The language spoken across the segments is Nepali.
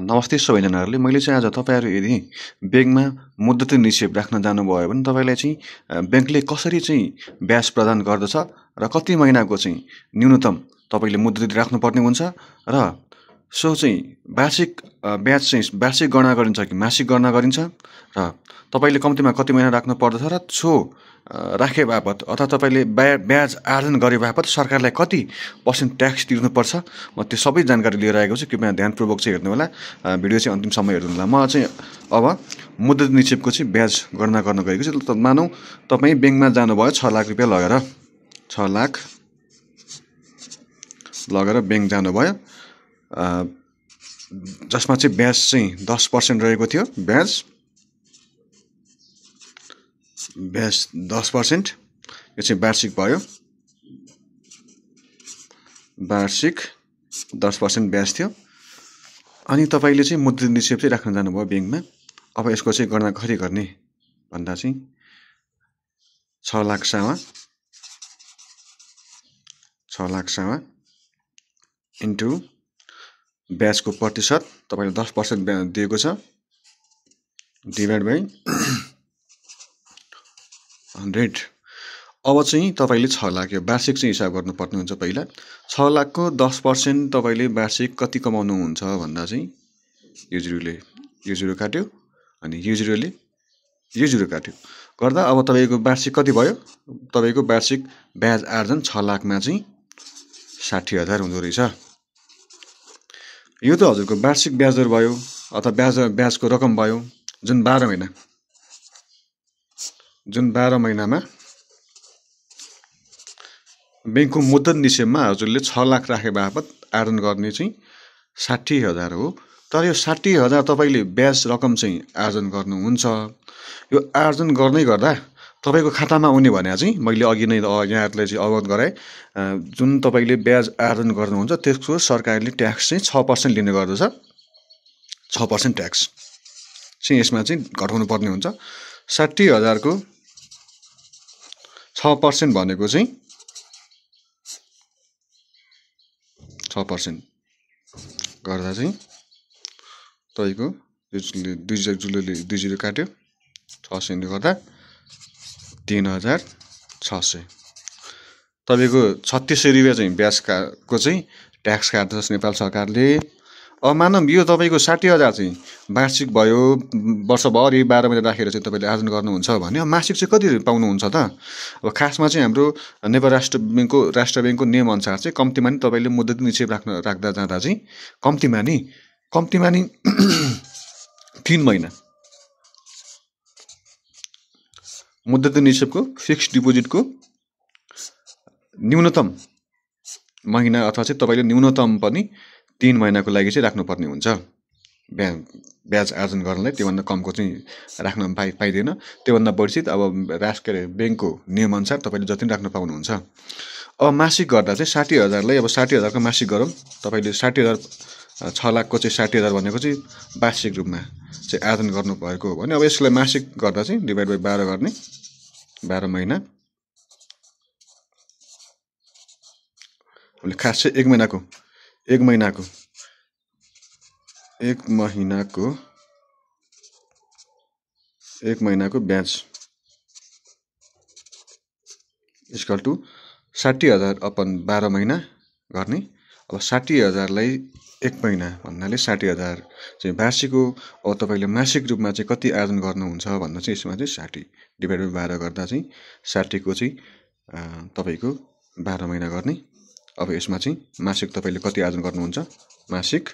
नमस्ते सबैजनाहरूले। मैले चाहिँ आज तपाईँहरू यदि ब्याङ्कमा मुद्दती निक्षेप राख्न जानुभयो भने तपाईँलाई चाहिँ ब्याङ्कले कसरी चाहिँ ब्याज प्रदान गर्दछ र कति महिनाको चाहिँ न्यूनतम तपाईँले मुद्दती राख्नुपर्ने हुन्छ र सो चाहिँ वार्षिक ब्याज चाहिँ वार्षिक गणना गरिन्छ कि मासिक गणना गरिन्छ र तपाईँले कम्तीमा कति महिना राख्नु पर्दछ र सो राखे बापत अथवा तपाईँले ब्याज आर्जन गरे बापत सरकारलाई कति पर्सेन्ट ट्याक्स तिर्नुपर्छ, म त्यो सबै जानकारी लिएर आएको छु। कृपया ध्यानपूर्वक चाहिँ हेर्नु होला, भिडियो चाहिँ अन्तिमसम्म हेर्नु होला। म चाहिँ अब मुद्दती निक्षेपको चाहिँ ब्याज गणना गर्न गएको छु। मानौँ तपाईँ ब्याङ्कमा जानुभयो 6 लाख रुपियाँ लगेर, 6 लाख लगेर ब्याङ्क जानुभयो, जसमा चाहिँ ब्याज चाहिँ 10% रहेको थियो। ब्याज 10%, यो चाहिँ वार्षिक भयो। वार्षिक 10% ब्याज थियो। अनि तपाईँले चाहिँ मुद्दती निक्षेप चाहिँ राख्न जानुभयो ब्याङ्कमा। अब यसको चाहिँ गणना कसरी गर्ने भन्दा चाहिँ 6 लाख सावा इन्टु ब्याजको प्रतिशत तपाईँले 10% दिएको छ, डिभाइड बाई 100। अब चाहिँ तपाईँले 6 लाख यो वार्षिक चाहिँ हिसाब गर्नुपर्ने हुन्छ। पहिला 6 लाखको 10% तपाईँले वार्षिक कति कमाउनुहुन्छ भन्दा चाहिँ यो जिरो काट्यो, अनि यो जिरो काट्यो गर्दा अब तपाईँको वार्षिक कति भयो? तपाईँको वार्षिक ब्याज आर्जन 6 लाखमा चाहिँ 60,000 हुँदो रहेछ। यो त हजुरको वार्षिक ब्याज दर भयो अथवा ब्याजको रकम भयो, जुन 12 महिनामा ब्याङ्कको मुद्दती निक्षेपमा हजुरले 6 लाख राखे बापत आर्जन गर्ने चाहिँ 60,000 हो। तर यो 60,000 तपाईँले ब्याज रकम चाहिँ आर्जन गर्नुहुन्छ। यो आर्जन गर्दै गर्दा तपाईँको खातामा आउने भने चाहिँ मैले अघि नै यहाँहरूलाई चाहिँ अवगत गराएँ, जुन तपाईँले ब्याज आर्जन गर्नुहुन्छ त्यसको सरकारले ट्याक्स चाहिँ 6% लिने गर्दछ। 6% ट्याक्स चाहिँ यसमा चाहिँ घटाउनु पर्ने हुन्छ। 60,000 को 6% भनेको चाहिँ 6% गर्दा चाहिँ तपाईँको 20 काट्यो, 600 गर्दा 3,600। तपाईँको 3600 रुपियाँ चाहिँ ब्याजको चाहिँ ट्याक्स काट्दछ नेपाल सरकारले। अब मानौँ यो तपाईँको 60,000 चाहिँ वार्षिक भयो, वर्षभरि 12 महिना राखेर चाहिँ तपाईँले आर्जन गर्नुहुन्छ भने मासिक चाहिँ कति पाउनुहुन्छ त? अब खासमा चाहिँ हाम्रो नेपाल राष्ट्र ब्याङ्कको नियमअनुसार चाहिँ कम्तीमा नि तपाईँले मुद्दती निक्षेप राख्दा जाँदा चाहिँ कम्तीमा नि 3 महिना मुद्दती निक्षेपको फिक्स्ड डिपोजिटको न्यूनतम महिना अथवा चाहिँ तपाईँले न्यूनतम पनि 3 महिनाको लागि चाहिँ राख्नुपर्ने हुन्छ ब्याज आर्जन गर्नलाई। त्योभन्दा कमको चाहिँ राख्न पाइँदैन। त्योभन्दा बढी चाहिँ अब ब्याङ्कको नियमअनुसार तपाईँले जति पनि राख्न पाउनुहुन्छ। अब मासिक गर्दा चाहिँ 60,000लाई अब 60,000 को मासिक गरौँ। तपाईँले 60,000 6 लाखको चाहिँ 60,000 भनेको चाहिँ वार्षिक रूपमा चाहिँ आर्जन गर्नुभएको हो भने अब यसलाई मासिक गर्दा चाहिँ डिभाइड बाई 12 गर्ने, 12 महिना। खास चाहिँ एक महिनाको ब्याज इक्वल टु 60,000 अपन 12 महिना गर्ने। अब 60,000लाई 1 महिना भन्नाले 60,000 चाहिँ वार्षिक हो। अब तपाईँले मासिक रूपमा चाहिँ कति आर्जन गर्नुहुन्छ भन्दा चाहिँ यसमा चाहिँ 60 डिभाइड बाई 12 गर्दा चाहिँ 60 को चाहिँ तपाईँको 12 महिना गर्ने। अब यसमा चाहिँ मासिक तपाईँले कति आर्जन गर्नुहुन्छ? मासिक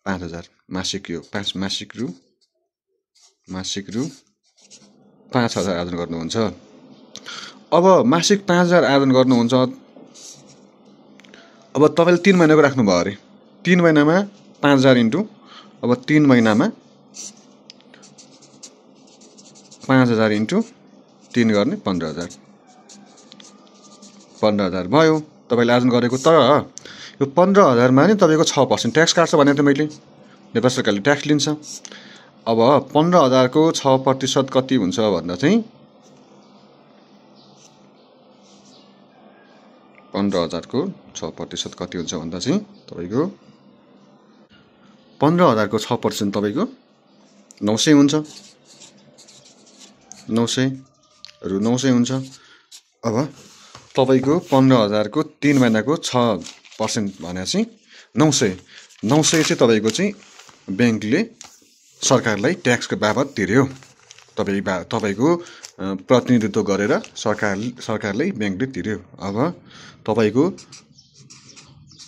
5,000, मासिक यो मासिक रु 5,000 आर्जन गर्नुहुन्छ। अब मासिक 5,000 आर्जन गर्नुहुन्छ। अब तपाईँले 3 महिनाको राख्नुभयो अरे, 3 महिनामा 5,000 इन्टु अब 3 महिनामा 5,000 इन्टु 3 गर्ने 15,000 भयो तपाईँले आर्जन गरेको। तर यो 15,000मा नि तपाईँको 6% ट्याक्स काट्छ भने त मैले नेपाल सरकारले ट्याक्स लिन्छ। अब 15,000 को 6% कति हुन्छ भन्दा चाहिँ 15,000 को 6% कति हुन्छ भन्दा चाहिँ तपाईँको 15,000 को 6% तपाईँको 900 हुन्छ। 900 रु 900 हुन्छ। अब तपाईँको 15,000 को 3 महिनाको 6% भनेपछि 900 चाहिँ तपाईँको चाहिँ ब्याङ्कले सरकारलाई ट्याक्सको बाबत तिर्यो। तपाईँको प्रतिनिधित्व गरेर सरकारले ब्याङ्कले तिर्यो। अब तपाईँको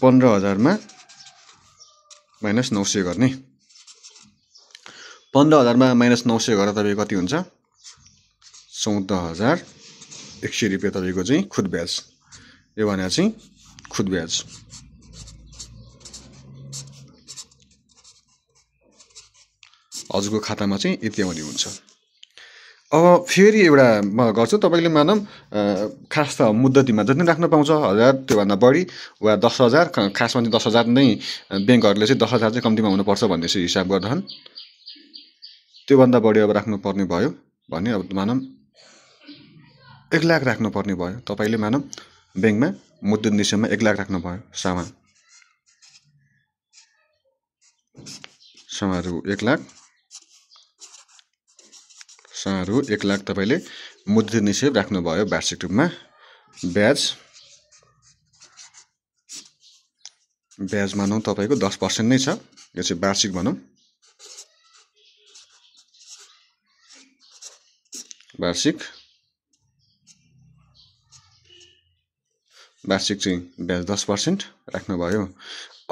15,000 मा माइनस 900 गर्ने। 15,000 मा माइनस 900 गरेर तपाईँको कति हुन्छ? 14,100 रुपियाँ तपाईँको चाहिँ खुद ब्याज। यो भने चाहिँ खुद ब्याज। हजुरको खातामा चाहिँ यति आउने हुन्छ। अब फेरि एउटा म गर्छु, तपाईँले मानौँ खास त मुद्दतीमा जति राख्न पाउँछ 1000 त्योभन्दा बढी वा 10,000, खासमा चाहिँ 10,000 नै ब्याङ्कहरूले चाहिँ 10,000 चाहिँ कम्तीमा हुनुपर्छ भन्ने चाहिँ हिसाब गर्दछन्। त्योभन्दा बढी अब राख्नुपर्ने भयो भने अब मानौँ 1 लाख राख्नुपर्ने भयो। तपाईँले मानौँ ब्याङ्कमा मुद्दत निश्चयमा 1 लाख राख्नु भयो। रु 1 लाख, रु 1 लाख तपाईँले मुद्दत निश्चय राख्नुभयो वार्षिक रूपमा। ब्याज मानौँ तपाईँको 10% नै छ। यो चाहिँ वार्षिक भनौँ। वार्षिक चाहिँ ब्याज 10% राख्नुभयो।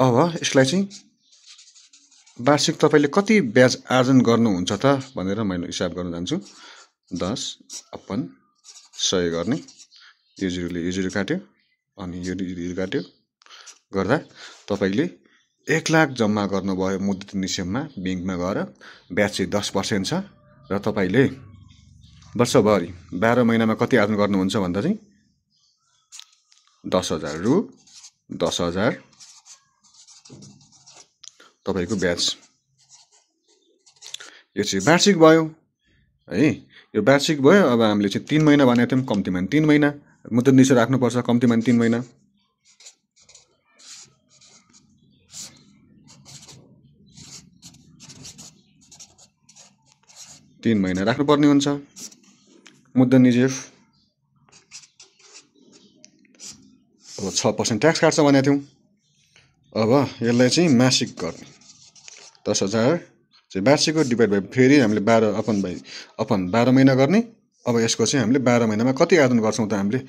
अब यसलाई चाहिँ वार्षिक तपाईँले कति ब्याज आर्जन गर्नुहुन्छ त भनेर मैले हिसाब गर्न जान्छु। 10/100 गर्ने। यो जिरोले यो जिरो काट्यो अनि यो जिरो काट्यो गर्दा तपाईँले 1 लाख जम्मा गर्नुभयो मुद्दत निश्चयमा ब्याङ्कमा गएर। ब्याज चाहिँ 10% छ र तपाईँले वर्षभरि 12 महिनामा कति आर्जन गर्नुहुन्छ भन्दा चाहिँ 10,000 रु 10,000 तपाईँको ब्याज। यो चाहिँ वार्षिक भयो है। यो वार्षिक भयो। अब हामीले चाहिँ 3 महिना भनेको थियौँ, कम्तीमा 3 महिना मुद्दत निश्चय राख्नुपर्छ, कम्तीमा 3 महिना। राख्नुपर्ने हुन्छ मुद्दत निश्चय। अब 6% ट्याक्स काट्छ भनेको थियौँ। अब यसलाई चाहिँ मासिक गर्ने। 10,000 चाहिँ वार्षिकको डिभाइड बाई फेरि हामीले 12 महिना गर्ने। अब यसको चाहिँ हामीले 12 महिनामा कति आर्जन गर्छौँ त हामीले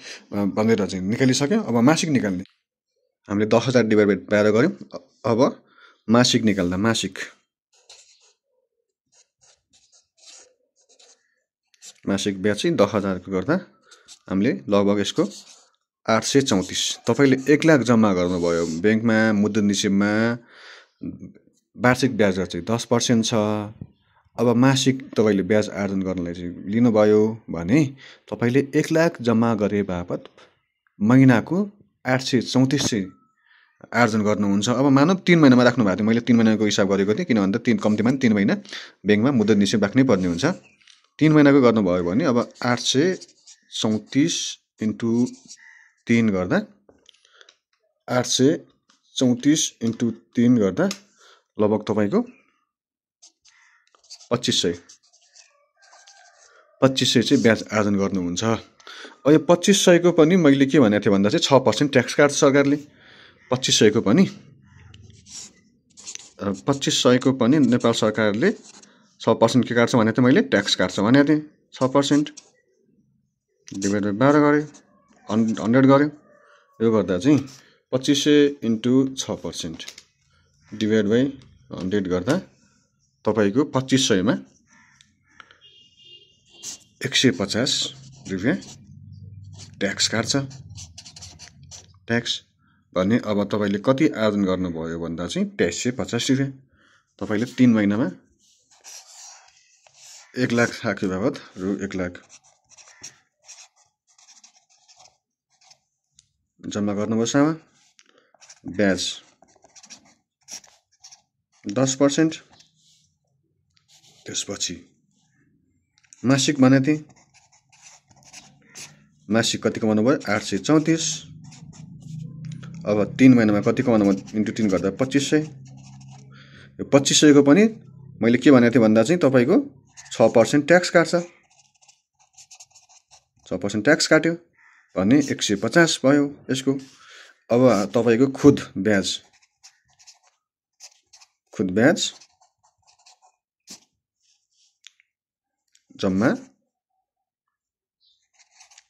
भनेर चाहिँ निकालिसक्यौँ। अब मासिक निकाल्ने। हामीले 10,000 डिभाइड बाई 12 गऱ्यौँ। अब मासिक निकाल्दा मासिक ब्याज चाहिँ 10,000 को गर्दा हामीले लगभग यसको 834। तपाईँले 1 लाख जम्मा गर्नुभयो ब्याङ्कमा मुद्दत निश्चयमा। वार्षिक ब्याज चाहिँ 10% छ। अब मासिक तपाईँले ब्याज आर्जन गर्नलाई चाहिँ लिनुभयो भने तपाईँले 1 लाख जम्मा गरे बापत महिनाको 834 आर्जन गर्नुहुन्छ। अब मानव 3 महिनामा राख्नु भएको थियो। मैले 3 महिनाको हिसाब गरेको थिएँ, किन भन्दा कम्तीमा 3 महिना ब्याङ्कमा मुद्दत निश्चय राख्नै पर्ने हुन्छ। 3 महिनाको गर्नुभयो भने अब 834 इन्टु 3 गर्दा 834 इन्टु 3 गर्दा लगभग तपाईँको 2500 चाहिँ ब्याज आर्जन गर्नुहुन्छ। अब यो 2500 को पनि मैले के भनेको थिएँ भन्दा चाहिँ 6% ट्याक्स काट्छ सरकारले। 2500 को पनि नेपाल सरकारले 6% के काट्छ भनेको थिएँ मैले, ट्याक्स काट्छ भनेको थिएँ। 6% डिभाइड बाई 12 गऱ्यो, 100 गऱ्यो। यो गर्दा चाहिँ 2500 इन्टु 6% डिभाइड बाई 100 गर्दा तपाईँको 2500 मा 150 रुपियाँ ट्याक्स काट्छ। ट्याक्स भने अब तपाईँले कति आर्जन गर्नुभयो भन्दा चाहिँ 2350 रुपियाँ। तपाईँले 3 महिनामा 1 लाख राख्यो बापत रु 1 लाख जम्मा गर्नुभयो। सामा ब्याज 10%। त्यसपछि मासिक भनेको थिएँ। मासिक कति कमाउनु भयो? 834। अब 3 महिनामा कति कमाउनु भयो? इन्टु 3 गर्दा 2500। यो 2500 को पनि मैले के भनेको थिएँ भन्दा चाहिँ तपाईको 6% ट्याक्स काट्छ। 6% ट्याक्स काट्यो भने 150 भयो यसको। अब तपाईको खुद ब्याज जम्मा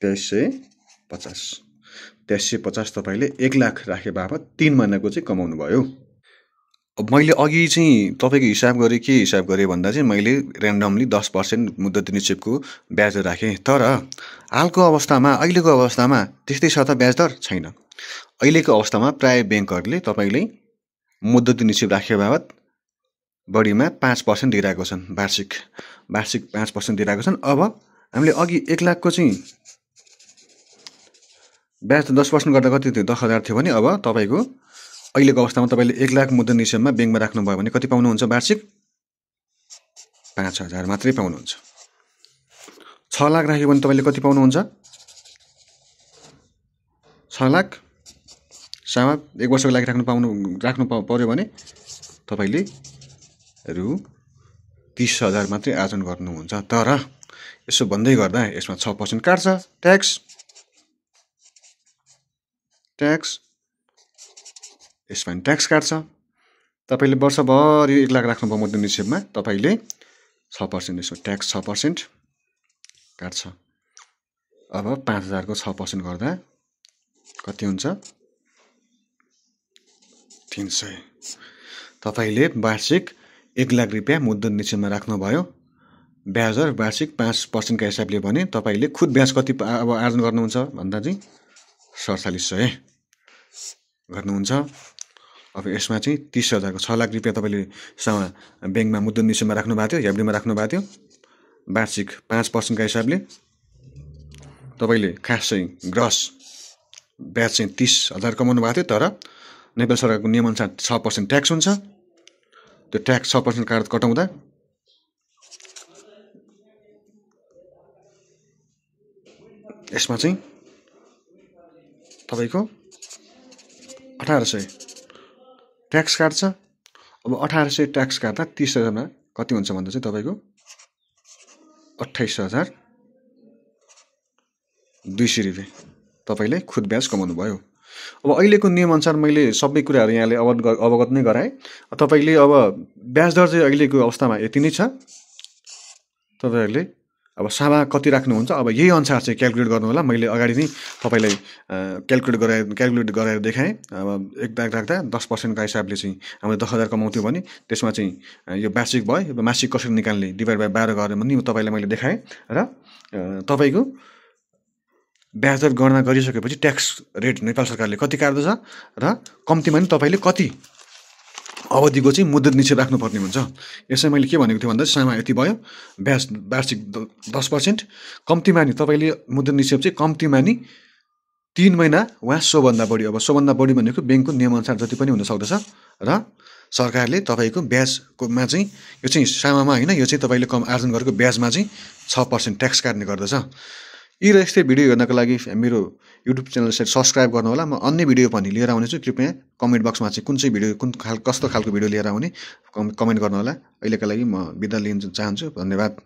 2350 तपाईले 1 लाख राखे बापत 3 महिनाको चाहिँ कमाउनु भयो। अब मैले अघि चाहिँ तपाईको हिसाब गरे के हिसाब गरे भन्दा चाहिँ मैले र्यान्डमली 10% मुद्दती निक्षेपको ब्याज राखेँ। तर हालको अवस्थामा अहिलेको अवस्थामा त्यस्तै छ त ब्याज दर छैन। अहिलेको अवस्थामा प्राय बैंकहरुले तपाईलाई मुद्दती निक्षेप राखे बापत बढीमा 5% दिइरहेको छन्। वार्षिक 5% दिइरहेको छन्। अब हामीले अघि 1 लाखको चाहिँ ब्याज 10% गर्दा कति थियो 10,000 थियो भने अब तपाईको अहिलेको अवस्थामा तपाईले 1 लाख मुद्दती निक्षेपमा बैंकमा राख्नु भयो भने कति पाउनुहुन्छ वार्षिक 5,000 मात्रै पाउनुहुन्छ। 6 लाख राख्यो भने तपाईले कति पाउनुहुन्छ 6 लाख सामा 1 वर्षको लागि राख्नु पर्यो भने तपाईले रु 30,000 मात्रै आर्जन गर्नुहुन्छ। तर यसो भन्दै गर्दा यसमा 6% काट्छ ट्याक्स यसमा ट्याक्स काट्छ। तपाईले वर्षभरि 1 लाख राख्नु भयो मुद्दती निक्षेपमा तपाईले 6% यसमा ट्याक्स 6% काट्छ। अब 5,000 को 6% गर्दा कति हुन्छ 300। तपाईले वार्षिक 1 लाख रुपैयाँ मुद्दती निक्षेपमा राख्नु भयो। ब्याज दर वार्षिक 5% का हिसाबले भने तपाईले खुद ब्याज कति अब आर्जन गर्नुहुन्छ भन्दा चाहिँ 4700 गर्नुहुन्छ। अब यसमा चाहिँ 30,000 को 6 लाख रुपैयाँ तपाईले बैंकमा मुद्दती निक्षेपमा राख्नु भएको थियो एफडीमा राख्नु भएको थियो। वार्षिक 5% का हिसाबले तपाईले खास चाहिँ ग्रस ब्याज चाहिँ 30,000 कमाउनु भएको थियो। तर नेपाल सरकारको नियमअनुसार 6% ट्याक्स हुन्छ। त्यो ट्याक्स 6% कटाउँदा यसमा चाहिँ तपाईको 1800 ट्याक्स काट्छ। अब 1800 ट्याक्स काट्दा 30,000 मा कति हुन्छ भन्दा चाहिँ तपाईको 28,200 रुपैयाँ तपाईले खुद ब्याज कमाउनु भयो। अब अहिलेको नियम अनुसार मैले सबै कुराहरु यहाँले अवगत नै गराए। तपाईले अब ब्याज दर चाहिँ अहिलेको अवस्थामा यति नै छ। तपाईहरुले अब सामा कति राख्नुहुन्छ अब यही अनुसार चाहिँ क्याल्कुलेट गर्नु होला। मैले अगाडि नै तपाईलाई क्याल्कुलेट गराएर देखाएँ। अब 1 लाख राख्दा 10% का हिसाबले चाहिँ हामीले 10,000 कमाउँथ्यौ भने त्यसमा चाहिँ यो वार्षिक भयो। मासिक कसरी निकाल्ने डिभाइड बाइ 12 गरेर पनि तपाईलाई मैले देखाएँ। र तपाईको ब्याज दर गणना गरिसकेपछि ट्याक्स रेट नेपाल सरकारले कति काट्दछ र कम्तीमा नि तपाईले कति अवधिको चाहिँ मुद्दती निक्षेप राख्नुपर्ने हुन्छ। यसै मैले के भनेको थिएँ भन्दा सामा यति भयो ब्याज वार्षिक 10% कम्तीमा नि तपाईले मुद्दती निक्षेप चाहिँ कम्तीमा नि 3 महिना वा सोभन्दा बढी। अब सोभन्दा बढी भनेको बैंकको नियमअनुसार जति पनि हुन सक्दछ र सरकारले तपाईको ब्याजकोमा चाहिँ यो चाहिँ सामामा हैन यो चाहिँ तपाईले कम आर्जन गरेको ब्याजमा चाहिँ 6% ट्याक्स काट्ने गर्दछ। यी र यस्तै भिडियो हेर्नको लागि मेरो युट्युब च्यानल सब्स्क्राइब गर्नु होला। म अन्य भिडियो पनि लिएर आउने छु। कृपया कमेन्ट बक्समा चाहिँ कुन चाहिँ भिडियो कस्तो खालको भिडियो लिएर आउने कमेन्ट गर्नु होला। अहिलेका लागि म बिदा लिन चाहन्छु। धन्यवाद।